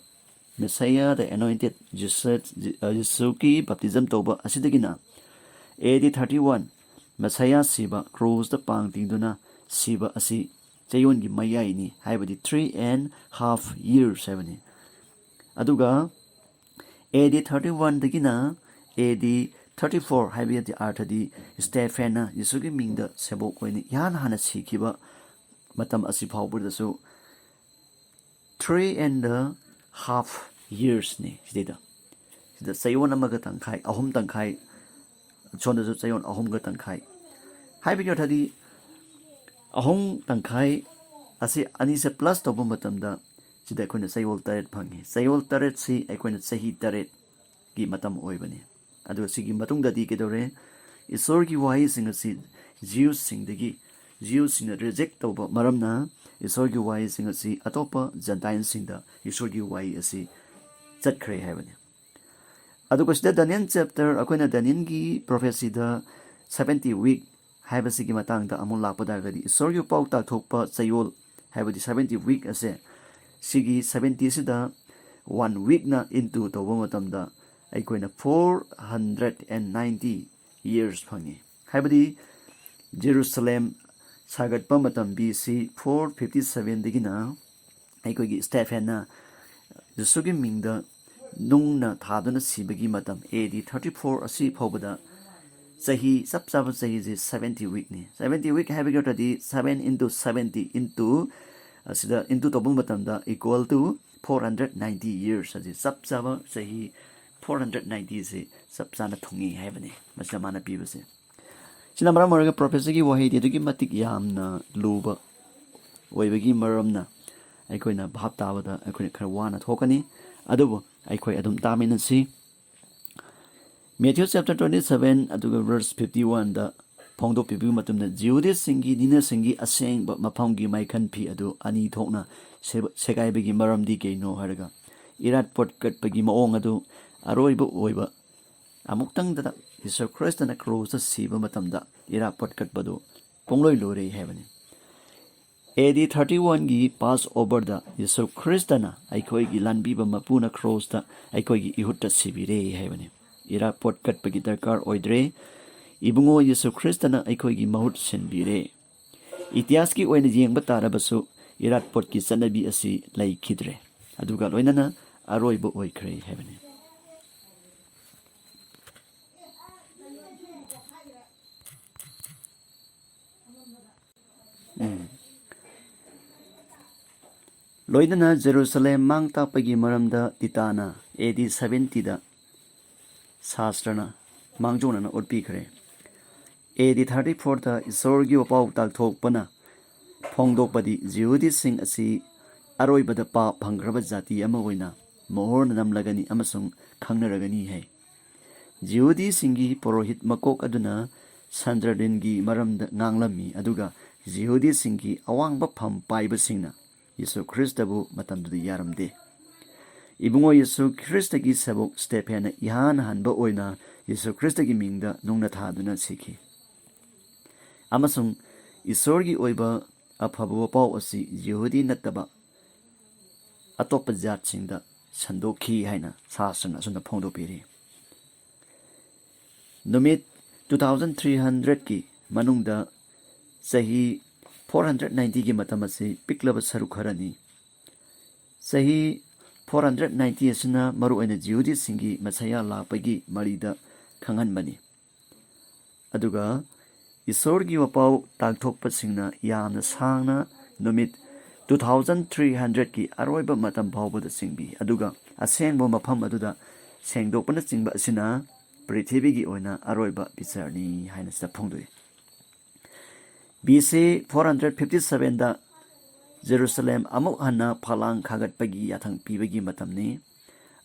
ꯃꯦꯁꯥꯌꯥ ꯗ ꯑꯦꯅꯣꯏꯟꯇꯦꯠ ꯖꯤꯁꯁ, ꯖꯤ-, ꯑ, ꯖꯤꯁꯨꯒꯤ ꯕꯞꯇꯤꯖꯝ ꯇꯧꯕ ꯑꯁꯤꯗꯒꯤꯅ ꯑꯦ ꯗꯤ ꯊꯥꯔꯇꯤ ꯋꯥꯟ ꯃꯦꯁꯥꯌꯥ ꯁꯤꯕ, ꯀ꯭ꯔꯣꯁꯇ ꯄꯥꯡ ꯇꯤꯡꯗꯨꯅ ꯁꯤꯕ ꯑꯁꯤ ꯆꯌꯣꯜꯒꯤ ꯃꯌꯥꯏꯅꯤ, ꯍꯥꯏꯕꯗꯤ ꯊ꯭ꯔꯤ ꯑꯦꯟ ꯍꯥꯐ ꯌꯔꯁ ꯍꯥꯏꯕꯅꯤ꯫ ꯑꯗꯨꯒ ꯑꯦ ꯗꯤ ꯊꯥꯔꯇꯤ ꯋꯥꯟꯗꯒꯤꯅ ꯑꯦ ꯗꯤ ꯊꯥꯔꯇꯤ ꯐꯣꯔ ꯍꯥꯏꯕꯒꯤ ꯑꯥꯔꯊꯗꯤ ꯁ꯭ꯇꯦꯐꯦꯟꯅ ꯌꯤꯁꯨꯒꯤ ꯃꯤꯡꯗ ꯁꯦꯕꯣꯛ ꯑꯣꯏꯅ ꯏꯍꯥꯟ ꯍꯥꯟꯅ ꯁꯤꯈꯤꯕ ꯃꯇꯝ ꯑꯁꯤ ꯐꯥꯎꯕꯗꯁꯨ ꯊ꯭ꯔꯤ ꯑꯦꯟ ꯗ ꯍꯥꯐ ꯌꯔꯁꯅꯤ꯫ ꯁꯤꯗꯩꯗ, ꯁꯤꯗ ꯆꯌꯣꯜ ꯑꯃꯒ ꯇꯪꯈꯥꯏ, ꯑꯍꯨꯝ ꯇꯪꯈꯥꯏ, ꯁꯣꯝꯗꯁꯨ ꯆꯌꯣꯜ ꯑꯍꯨꯝꯒ ꯇꯪꯈꯥꯏ꯫ ꯍꯥꯏꯕꯒꯤ ꯑꯔꯊꯗꯤ ꯑꯍꯨꯝ ꯇꯪꯈꯥꯏ ꯑꯁꯤ ꯑꯅꯤꯁꯦ ꯄ꯭ꯂꯁ ꯇꯧꯕ ꯃꯇꯝꯗ ꯁꯤꯗ ꯑꯩꯈꯣꯏꯅ ꯆꯌꯣꯜ ꯇꯔꯦꯠ ꯐꯪꯉꯤ꯫ ꯆꯌꯣꯜ ꯇꯔꯦꯠꯁꯤ ꯑꯩꯈꯣꯏꯅ ꯆꯍꯤ ꯇꯔꯦꯠꯀꯤ ꯃꯇꯝ ꯑꯣꯏꯕꯅꯤ꯫ ꯑꯗꯨꯒ ꯁꯤꯒꯤ ꯃꯇꯨꯡꯗꯗꯤ ꯀꯩꯗꯧꯔꯦ? ꯏꯁꯣꯔꯒꯤ ꯋꯥꯍꯩꯁꯤꯡ ꯑꯁꯤ ꯖꯤꯌꯨꯁꯁꯤꯡꯗꯒꯤ, ꯖꯤꯌꯨꯁꯁꯤꯡꯅ ꯔꯤꯖꯦꯛ ꯇꯧꯕ ꯃꯔꯝꯅ ꯏꯁꯣꯔꯒꯤ ꯋꯥꯍꯩꯁꯤꯡ ꯑꯁꯤ ꯑꯇꯣꯞꯄ ꯖꯦꯟꯇꯥꯏꯜꯁꯤꯡꯗ ꯏꯁꯣꯔꯒꯤ ꯋꯥꯍꯩ ꯑꯁꯤ ꯆꯠꯈ꯭ꯔꯦ ꯍꯥꯏꯕꯅꯤ꯫ ꯑꯗꯨꯒ ꯁꯤꯗ ꯗꯥꯅꯤꯌꯦꯜ ꯆꯦꯞꯇꯔ, ꯑꯩꯈꯣꯏꯅ ꯗꯥꯅꯤꯌꯦꯜꯒꯤ ꯄ꯭ꯔꯣꯐꯦꯁꯤꯗ ꯁꯚꯦꯟꯇꯤ ꯋꯤꯛ ꯍꯥꯏꯕꯁꯤꯒꯤ ꯃꯇꯥꯡꯗ ꯑꯃꯨꯛ ꯂꯥꯛꯄ ꯇꯥꯔꯒꯗꯤ, ꯏꯁꯣꯔꯒꯤ ꯄꯥꯎ ꯇꯥꯛꯊꯣꯛꯄ ꯆꯌꯣꯜ, ꯍꯥꯏꯕꯗꯤ ꯁꯚꯦꯟꯇꯤ ꯋꯤꯛ ꯑꯁꯦ, ꯁꯤꯒꯤ ꯁꯚꯦꯟꯇꯤꯁꯤꯗ ꯋꯥꯟ ꯋꯤꯛꯅ ꯏꯟꯇꯨ ꯇꯧꯕ ꯃꯇꯝꯗ ꯑꯩꯈꯣꯏꯅ four hundred and ninety years ꯐꯪꯉꯤ꯫ ꯍꯥꯏꯕꯗꯤ ꯖꯦꯔꯨꯁꯂꯦꯝ ꯁꯥꯒꯠꯄ ꯃꯇꯝ ꯕꯤ ꯁꯤ ꯐꯣꯔ ꯐꯤꯐꯇꯤ ꯁꯚꯦꯟꯗꯒꯤꯅ ꯑꯩꯈꯣꯏꯒꯤ ꯁ꯭ꯇꯦꯐꯦꯟꯅ ꯖꯤꯁꯨꯒꯤ ꯃꯤꯡꯗ ꯅꯨꯡꯅ ꯊꯥꯗꯨꯅ ꯁꯤꯕꯒꯤ ꯃꯇꯝ ꯑꯦ ꯗꯤ ꯊꯥꯔꯇꯤ ꯐꯣꯔ ꯑꯁꯤ ꯐꯥꯎꯕꯗ ꯆꯍꯤ, ꯆꯞ ꯆꯥꯕ ꯆꯍꯤꯁꯦ seventy weekꯅꯤ꯫ Seventy week ꯍꯥꯏꯕꯒꯤ ꯑꯣꯏꯔꯗꯤ seven into seventy into, ꯑꯁꯤꯗ into ꯇꯧꯕ ꯃꯇꯝꯗ equal to four hundred ninety years, ꯑꯁꯤ ꯆꯞ ꯆꯥꯕ ꯆꯍꯤ four hundred ninety ꯁꯤ ꯆꯞ ꯆꯥꯅ ꯊꯨꯡꯉꯤ ꯍꯥꯏꯕꯅꯤ ꯃꯁꯤꯗ ꯃꯥꯅ ꯄꯤꯕꯁꯦ꯫ ꯁꯤꯅ ꯃꯔꯝ ꯑꯣꯏꯔꯒ prophecyꯒꯤ ꯋꯥꯍꯩꯗꯤ ꯑꯗꯨꯛꯀꯤ ꯃꯇꯤꯛ ꯌꯥꯝꯅ ꯂꯨꯕ ꯑꯣꯏꯕꯒꯤ ꯃꯔꯝꯅ ꯑꯩꯈꯣꯏꯅ ꯚꯥꯞ ꯇꯥꯕꯗ ꯑꯩꯈꯣꯏꯅ ꯈꯔ ꯋꯥꯅ ꯊꯣꯛꯀꯅꯤ꯫ ꯑꯗꯨꯕꯨ ꯑꯩꯈꯣꯏ ꯑꯗꯨꯝ ꯇꯥꯃꯤꯟꯅꯁꯤ꯫ Matthew chapter twenty seven ꯑꯗꯨꯒ verse fifty one ꯗ ꯐꯣꯡꯗꯣꯛꯄꯤꯕꯒꯤ ꯃꯇꯨꯡꯗ, ꯖꯤꯍꯨꯗꯤꯁꯤꯡꯒꯤ ꯅꯤꯡꯅꯁꯤꯡꯒꯤ ꯑꯁꯦꯡꯕ ꯃꯐꯝꯒꯤ ꯃꯥꯏꯈꯟ ꯐꯤ ꯑꯗꯨ ꯑꯅꯤ ꯊꯣꯛꯅ ꯁꯦ-, ꯁꯦꯒꯥꯏꯕꯒꯤ ꯃꯔꯝꯗꯤ ꯀꯩꯅꯣ ꯍꯥꯏꯔꯒ, ꯏꯔꯥꯠꯄꯣꯠ ꯀꯠꯄꯒꯤ ꯃꯑꯣꯡ ꯑꯗꯨ ꯑꯔꯣꯏꯕ ꯑꯣꯏꯕ ꯑꯃꯨꯛꯇꯪꯗ ꯌꯤꯁꯨ ꯈ꯭ꯔꯤꯁꯇꯅ ꯀ꯭ꯔꯣꯁꯇ ꯁꯤꯕ ꯃꯇꯝꯗ ꯏꯔꯥꯠꯄꯣꯠ ꯀꯠꯄꯗꯨ ꯄꯨꯡꯂꯣꯏ ꯂꯣꯏꯔꯦ ꯍꯥꯏꯕꯅꯤ꯫ ꯑꯦ ꯗꯤ thirty one ꯒꯤ Passover ꯗ ꯌꯤꯁꯨ ꯈ꯭ꯔꯤꯁꯇꯅ ꯑꯩꯈꯣꯏꯒꯤ ꯂꯥꯟꯕꯤꯕ ꯃꯄꯨꯅ ꯀ꯭ꯔꯣꯁꯇ ꯑꯩꯈꯣꯏꯒꯤ ꯏꯍꯨꯠꯇ ꯁꯤꯕꯤꯔꯦ ꯍꯥꯏꯕꯅꯤ꯫ ꯏꯔꯥꯠꯄꯣꯠ ꯀꯠꯄꯒꯤ ꯗꯔꯀꯥꯔ ꯑꯣꯏꯗ꯭ꯔꯦ꯫ ꯏꯕꯨꯡꯉꯣ ꯌꯤꯁꯨ ꯈ꯭ꯔꯤꯁꯇꯅ ꯑꯩꯈꯣꯏꯒꯤ ꯃꯍꯨꯠ ꯁꯤꯟꯕꯤꯔꯦ꯫ ꯏꯇꯤꯍꯥꯁꯀꯤ ꯑꯣꯏꯅ ꯌꯦꯡꯕ ꯇꯥꯔꯕꯁꯨ ꯏꯔꯥꯠꯄꯣꯠꯀꯤ ꯆꯠꯅꯕꯤ ꯑꯁꯤ ꯂꯩꯈꯤꯗ꯭ꯔꯦ, ꯑꯗꯨꯒ ꯂꯣꯏꯅꯅ ꯑꯔꯣꯏꯕ ꯑꯣꯏꯈ꯭ꯔꯦ ꯍꯥꯏꯕꯅꯤ꯫ ꯎꯝ꯫ ꯂꯣꯏꯅꯅ ꯖꯦꯔꯨꯁꯂꯦꯝ ꯃꯥꯡ ꯇꯥꯛꯄꯒꯤ ꯃꯔꯝꯗ ꯇꯤꯇꯥꯅ ꯑꯦ ꯗꯤ seventy ꯗ ꯁꯥꯁꯇ꯭ꯔꯅ ꯃꯥꯡꯖꯧꯅꯅ ꯎꯠꯄꯤꯈ꯭ꯔꯦ꯫ ꯑꯦ ꯗꯤ thirty four ꯗ ꯏꯁꯣꯔꯒꯤ ꯋꯥꯄꯥꯎ ꯇꯥꯛꯊꯣꯛꯄꯅ ꯐꯣꯡꯗꯣꯛꯄꯗꯤ ꯖꯤꯍꯨꯗꯤꯁꯤꯡ ꯑꯁꯤ ꯑꯔꯣꯏꯕꯗ ꯄꯥꯞ ꯐꯪꯈ꯭ꯔꯕ ꯖꯥꯇꯤ ꯑꯃ ꯑꯣꯏꯅ ꯃꯣꯍꯣꯔꯅ ꯅꯝꯂꯒꯅꯤ ꯑꯃꯁꯨꯡ ꯈꯪꯅꯔꯒꯅꯤ ꯍꯥꯏ꯫ ꯖꯤꯍꯨꯗꯤꯁꯤꯡꯒꯤ ꯄꯨꯔꯣꯍꯤꯠ ꯃꯀꯣꯛ ꯑꯗꯨꯅ ꯁꯟꯗ꯭ꯔꯗꯤꯟꯒꯤ ꯃꯔꯝꯗ ꯉꯥꯡꯂꯝꯃꯤ, ꯑꯗꯨꯒ ꯖꯤꯍꯨꯗꯤꯁꯤꯡꯒꯤ ꯑꯋꯥꯡꯕ ꯐꯝ ꯄꯥꯏꯕꯁꯤꯡꯅ ꯌꯤꯁꯨ ꯈ꯭ꯔꯤꯁꯇꯕꯨ ꯃꯇꯝꯗꯨꯗ ꯌꯥꯔꯝꯗꯦ꯫ ꯏꯕꯨꯡꯉꯣ ꯌꯤꯁꯨ ꯈ꯭ꯔꯤꯁꯇꯒꯤ ꯁꯕꯨꯛ ꯁ꯭ꯇꯦꯐꯦꯟꯅ ꯏꯍꯥꯟ ꯍꯥꯟꯕ ꯑꯣꯏꯅ ꯌꯤꯁꯨ ꯈ꯭ꯔꯤꯁꯇꯒꯤ ꯃꯤꯡꯗ ꯅꯨꯡꯅ ꯊꯥꯗꯨꯅ ꯁꯤꯈꯤ꯫ ꯑꯃꯁꯨꯡ ꯏꯁꯣꯔꯒꯤ ꯑꯣꯏꯕ ꯑꯐꯕ ꯋꯥꯄꯥꯎ ꯑꯁꯤ ꯌꯤꯍꯨꯗꯤ ꯅꯠꯇꯕ ꯑꯇꯣꯞꯄ ꯖꯥꯠꯁꯤꯡꯗ ꯁꯟꯗꯣꯛꯈꯤ ꯍꯥꯏꯅ ꯁꯥꯁꯇ꯭ꯔꯅ ꯑꯁꯨꯝꯅ ꯐꯣꯡꯗꯣꯛꯄꯤꯔꯤ꯫ ꯅꯨꯃꯤꯠ two thousand three hundred ꯀꯤ ꯃꯅꯨꯡꯗ ꯆꯍꯤ four hundred ninety ꯒꯤ ꯃꯇꯝ ꯑꯁꯤ ꯄꯤꯛꯂꯕ ꯁꯔꯨꯛ ꯈꯔꯅꯤ꯫ ꯆꯍꯤ four hundred ninety ꯑꯁꯤꯅ ꯃꯔꯨꯑꯣꯏꯅ ꯖꯤꯍꯨꯗꯤꯁꯤꯡꯒꯤ ꯃꯁꯌꯥ ꯂꯥꯛꯄꯒꯤ ꯃꯔꯤꯗ ꯈꯪꯍꯟꯕꯅꯤ꯫ ꯑꯗꯨꯒ ꯏꯁꯣꯔꯒꯤ ꯋꯥꯄꯥꯎ ꯇꯥꯛꯊꯣꯛꯄꯁꯤꯡꯅ ꯌꯥꯝꯅ ꯁꯥꯡꯅ, ꯅꯨꯃꯤꯠ two thousand three hundredꯀꯤ ꯑꯔꯣꯏꯕ ꯃꯇꯝ ꯐꯥꯎꯕꯗ ꯆꯤꯡꯕꯤ, ꯑꯗꯨꯒ ꯑꯁꯦꯡꯕ ꯃꯐꯝ ꯑꯗꯨꯗ ꯁꯦꯡꯗꯣꯛꯄꯅꯆꯤꯡꯕ ꯑꯁꯤꯅ ꯄ꯭ꯔꯤꯊꯤꯕꯤꯒꯤ ꯑꯣꯏꯅ ꯑꯔꯣꯏꯕ ꯕꯤꯆꯥꯔꯅꯤ ꯍꯥꯏꯅ ꯁꯤꯗ ꯐꯣꯡꯗꯣꯛꯏ꯫ B C four hundred fifty sevenꯗ ꯖꯦꯔꯨꯁꯂꯦꯝ ꯑꯃꯨꯛ ꯍꯟꯅ ꯐꯂꯥꯡ ꯈꯥꯒꯠꯄꯒꯤ ꯌꯥꯊꯪ ꯄꯤꯕꯒꯤ ꯃꯇꯝꯅꯤ꯫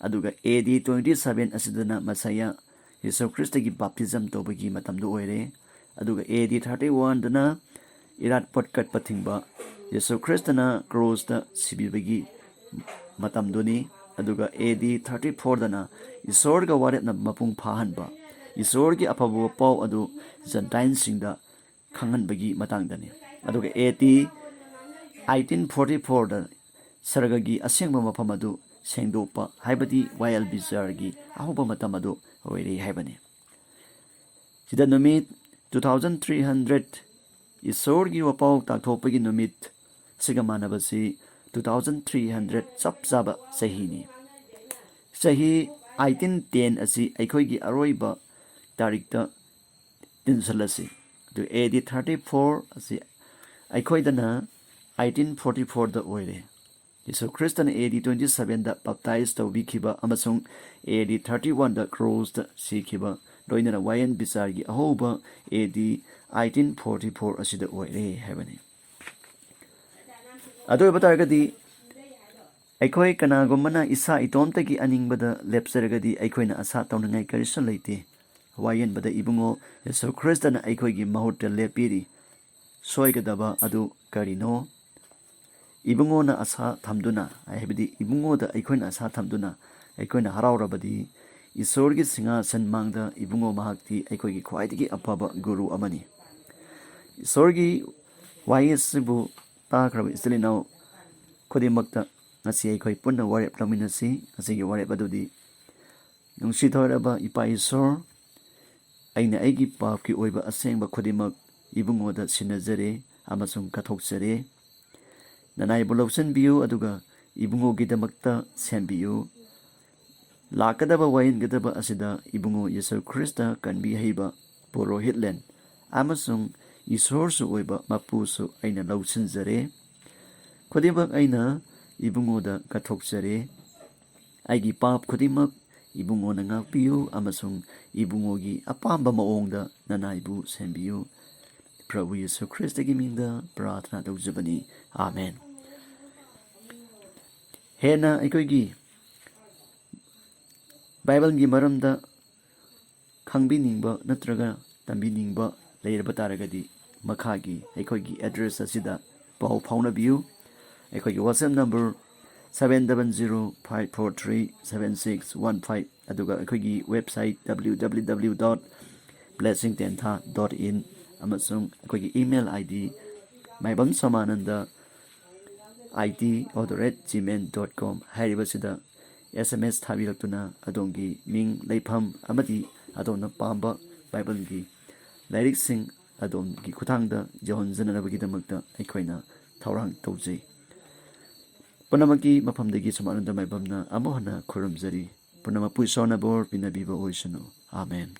ꯑꯗꯨꯒ A D twenty seven ꯑꯁꯤꯗꯅ ꯃꯁꯥꯌꯥ ꯌꯤꯁꯨ ꯈ꯭ꯔꯤꯁꯇꯒꯤ ꯕꯥꯞꯇꯤꯖꯝ ꯇꯧꯕꯒꯤ ꯃꯇꯝꯗꯨ ꯑꯣꯏꯔꯦ꯫ ꯑꯗꯨꯒ A D thirty oneꯗꯅ ꯏꯔꯥꯠꯄꯣꯠ ꯀꯠꯄ ꯊꯤꯡꯕ, ꯌꯤꯁꯨ ꯈ꯭ꯔꯤꯁꯇꯅ ꯀ꯭ꯔꯣꯁꯇ ꯁꯤꯕꯤꯕꯒꯤ ꯃꯇꯝꯗꯨꯅꯤ꯫ ꯑꯗꯨꯒ A D thirty fourꯗꯅ ꯏꯁꯣꯔꯒ ꯋꯥꯔꯦꯞꯅ ꯃꯄꯨꯡ ꯐꯥꯍꯟꯕ, ꯏꯁꯣꯔꯒꯤ ꯑꯐꯕ ꯄꯥꯎ ꯑꯗꯨ ꯖꯦꯟꯇꯥꯏꯜꯁꯤꯡꯗ ꯈꯪꯍꯟꯕꯒꯤ ꯃꯇꯥꯡꯗꯅꯤ꯫ ꯑꯗꯨꯒ A D eighteen forty fourꯗ ꯁꯔꯒꯒꯤ ꯑꯁꯦꯡꯕ ꯃꯐꯝ ꯑꯗꯨ ꯁꯦꯡꯗꯣꯛꯄ, ꯍꯥꯏꯕꯗꯤ ꯋꯥꯌꯦꯜ ꯕꯤꯆꯥꯔꯒꯤ ꯑꯍꯧꯕ ꯃꯇꯝ ꯑꯗꯨ ꯑꯣꯏꯔꯦ ꯍꯥꯏꯕꯅꯤ꯫ ꯁꯤꯗ ꯅꯨꯃꯤꯠ two thousand three hundred, ꯏꯁꯣꯔꯒꯤ ꯋꯥꯄꯥꯎ ꯇꯥꯛꯊꯣꯛꯄꯒꯤ ꯅꯨꯃꯤꯠ ꯑꯁꯤꯒ ꯃꯥꯟꯅꯕꯁꯤ two thousand three hundred ꯆꯞ ꯆꯥꯕ ꯆꯍꯤꯅꯤ꯫ ꯆꯍꯤ eighteen ten ꯑꯁꯤ ꯑꯩꯈꯣꯏꯒꯤ ꯑꯔꯣꯏꯕ ꯇꯥꯔꯤꯛꯇ ꯇꯤꯟꯁꯤꯜꯂꯁꯤ꯫ ꯑꯗꯨ A D thirty four ꯑꯁꯤ ꯑꯩꯈꯣꯏꯗꯅ eighteen forty fourꯗ ꯑꯣꯏꯔꯦ꯫ ꯌꯤꯁꯨ ꯈ꯭ꯔꯤꯁꯇꯅ A D twenty sevenꯗ ꯕꯞꯇꯥꯏꯖ ꯇꯧꯕꯤꯈꯤꯕ ꯑꯃꯁꯨꯡ A D thirty oneꯗ ꯀ꯭ꯔꯣꯁꯇ ꯁꯤꯈꯤꯕ, ꯂꯣꯏꯅꯅ ꯋꯥꯌꯦꯜ ꯕꯤꯆꯥꯔꯒꯤ ꯑꯍꯧꯕ A D eighteen forty four ꯑꯁꯤꯗ ꯑꯣꯏꯔꯦ ꯍꯥꯏꯕꯅꯤ꯫ ꯑꯗꯨ ꯑꯣꯏꯕ ꯇꯥꯔꯒꯗꯤ, ꯑꯩꯈꯣꯏ ꯀꯅꯥꯒꯨꯝꯕꯅ ꯏꯁꯥ ꯏꯇꯣꯝꯇꯒꯤ ꯑꯅꯤꯡꯕꯗ ꯂꯦꯞꯆꯔꯒꯗꯤ, ꯑꯩꯈꯣꯏꯅ ꯑꯁꯥ ꯇꯧꯅꯤꯡꯉꯥꯏ ꯀꯔꯤꯁꯨ ꯂꯩꯇꯦ꯫ ꯋꯥꯌꯦꯟꯕꯗ ꯏꯕꯨꯡꯉꯣ ꯌꯤꯁꯨ ꯈ꯭ꯔꯤꯁꯇꯅ ꯑꯩꯈꯣꯏꯒꯤ ꯃꯍꯨꯠꯇ ꯂꯦꯞꯄꯤꯔꯤ꯫ ꯁꯣꯏꯒꯗꯕ ꯑꯗꯨ ꯀꯔꯤꯅꯣ? ꯏꯕꯨꯡꯉꯣꯅ ꯑꯁꯥ ꯊꯝꯗꯨꯅ, ꯍꯥꯏꯕꯗꯤ ꯏꯕꯨꯡꯉꯣꯗ ꯑꯩꯈꯣꯏꯅ ꯑꯁꯥ ꯊꯝꯗꯨꯅ ꯑꯩꯈꯣꯏꯅ ꯍꯔꯥꯎꯔꯕꯗꯤ, ꯏꯁꯣꯔꯒꯤ ꯁꯤꯡꯍꯥꯁꯟ ꯃꯥꯡꯗ ꯏꯕꯨꯡꯉꯣ ꯃꯍꯥꯛꯇꯤ ꯑꯩꯈꯣꯏꯒꯤ ꯈ꯭ꯋꯥꯏꯗꯒꯤ ꯑꯐꯕ ꯒꯨꯔꯨ ꯑꯃꯅꯤ꯫ ꯏꯁꯣꯔꯒꯤ ꯋꯥꯍꯩ ꯑꯁꯤꯕꯨ ꯇꯥꯈ꯭ꯔꯕ ꯏꯆꯤꯜ ꯏꯅꯥꯎ ꯈꯨꯗꯤꯡꯃꯛꯇ ꯉꯁꯤ ꯑꯩꯈꯣꯏ ꯄꯨꯟꯅ ꯋꯥꯔꯦꯞ ꯂꯧꯃꯤꯟꯅꯁꯤ꯫ ꯉꯁꯤꯒꯤ ꯋꯥꯔꯦꯞ ꯑꯗꯨꯗꯤ, ꯅꯨꯡꯁꯤꯊꯣꯏꯔꯕ ꯏꯄꯥ ꯏꯁꯣꯔ, ꯑꯩꯅ ꯑꯩꯒꯤ ꯄꯥꯞꯀꯤ ꯑꯣꯏꯕ ꯑꯁꯦꯡꯕ ꯈꯨꯗꯤꯡꯃꯛ ꯏꯕꯨꯡꯉꯣꯗ ꯁꯤꯟꯅꯖꯔꯦ ꯑꯃꯁꯨꯡ ꯀꯠꯊꯣꯛꯆꯔꯦ꯫ ꯅꯅꯥꯏꯕꯨ ꯂꯧꯁꯤꯟꯕꯤꯌꯨ ꯑꯗꯨꯒ ꯏꯕꯨꯡꯉꯣꯒꯤꯗꯃꯛꯇ ꯁꯦꯝꯕꯤꯌꯨ꯫ ꯂꯥꯛꯀꯗꯕ ꯋꯥꯌꯦꯟꯒꯗꯕ ꯑꯁꯤꯗ ꯏꯕꯨꯡꯉꯣ ꯌꯤꯁꯨ ꯈ꯭ꯔꯤꯁꯇ ꯀꯟꯕꯤ ꯍꯩꯕ ꯄꯨꯔꯣꯍꯤꯠꯂꯦꯟ ꯑꯃꯁꯨꯡ ꯏꯁꯣꯔꯁꯨ ꯑꯣꯏꯕ ꯃꯄꯨꯁꯨ ꯑꯩꯅ ꯂꯧꯁꯤꯟꯖꯔꯦ꯫ ꯈꯨꯗꯤꯡꯃꯛ ꯑꯩꯅ ꯏꯕꯨꯡꯉꯣꯗ ꯀꯠꯊꯣꯛꯆꯔꯦ꯫ ꯑꯩꯒꯤ ꯄꯥꯞ ꯈꯨꯗꯤꯡꯃꯛ ꯏꯕꯨꯡꯉꯣꯅ ꯉꯥꯛꯄꯤꯌꯨ ꯑꯃꯁꯨꯡ ꯏꯕꯨꯡꯉꯣꯒꯤ ꯑꯄꯥꯝꯕ ꯃꯑꯣꯡꯗ ꯅꯅꯥꯏꯕꯨ ꯁꯦꯝꯕꯤꯌꯨ꯫ ꯄ꯭ꯔꯚꯨ ꯌꯤꯁꯨ ꯈ꯭ꯔꯤꯁꯇꯒꯤ ꯃꯤꯡꯗ ꯄ꯭ꯔꯥꯔꯊꯅꯥ ꯇꯧꯖꯕꯅꯤ꯫ ꯑꯥꯃꯦꯟ꯫ ꯍꯦꯟꯅ ꯑꯩꯈꯣꯏꯒꯤ ꯕꯥꯏꯕꯜꯒꯤ ꯃꯔꯝꯗ ꯈꯪꯕꯤꯅꯤꯡꯕ ꯅꯠꯇ꯭ꯔꯒ ꯇꯝꯕꯤꯅꯤꯡꯕ ꯂꯩꯔꯕ ꯇꯥꯔꯒꯗꯤ, ꯃꯈꯥꯒꯤ ꯑꯩꯈꯣꯏꯒꯤ ꯑꯦꯗ꯭ꯔꯦꯁ ꯑꯁꯤꯗ ꯄꯥꯎ ꯐꯥꯎꯅꯕꯤꯌꯨ꯫ ꯑꯩꯈꯣꯏꯒꯤ WhatsApp number seven double zero five four three seven six one five, ꯑꯗꯨꯒ ꯑꯩꯈꯣꯏꯒꯤ website W W W dot blessing tentha dot in, ꯑꯃꯁꯨꯡ ꯑꯩꯈꯣꯏꯒꯤ email ID Maibam ꯁꯣꯃꯥꯅꯟꯗ I T at the rate gmail dot com ꯍꯥꯏꯔꯤꯕꯁꯤꯗ S M S ꯊꯥꯕꯤꯔꯛꯇꯨꯅ ꯑꯗꯣꯝꯒꯤ ꯃꯤꯡ, ꯂꯩꯐꯝ ꯑꯃꯗꯤ ꯑꯗꯣꯝꯅ ꯄꯥꯝꯕ ꯕꯥꯏꯕꯜꯒꯤ ꯂꯥꯏꯔꯤꯛꯁꯤꯡ ꯑꯗꯣꯝꯒꯤ ꯈꯨꯠꯊꯥꯡꯗ ꯌꯧꯍꯟꯖꯅꯅꯕꯒꯤꯗꯃꯛꯇ ꯑꯩꯈꯣꯏꯅ ꯊꯧꯔꯥꯡ ꯇꯧꯖꯩ꯫ ꯄꯨꯝꯅꯃꯛꯀꯤ ꯃꯐꯝꯗꯒꯤ ꯁꯣꯃꯥꯅꯟꯗ ꯃꯥꯏꯕꯝꯅ ꯑꯃꯨꯛ ꯍꯟꯅ ꯈꯨꯔꯨꯝꯖꯔꯤ꯫ ꯄꯨꯝꯅꯃꯛꯄꯨ ꯏꯁꯣꯔꯅ ꯕꯣꯔ ꯄꯤꯅꯕꯤꯕ ꯑꯣꯏꯁꯅꯨ꯫ ꯑꯥꯃꯦꯟ꯫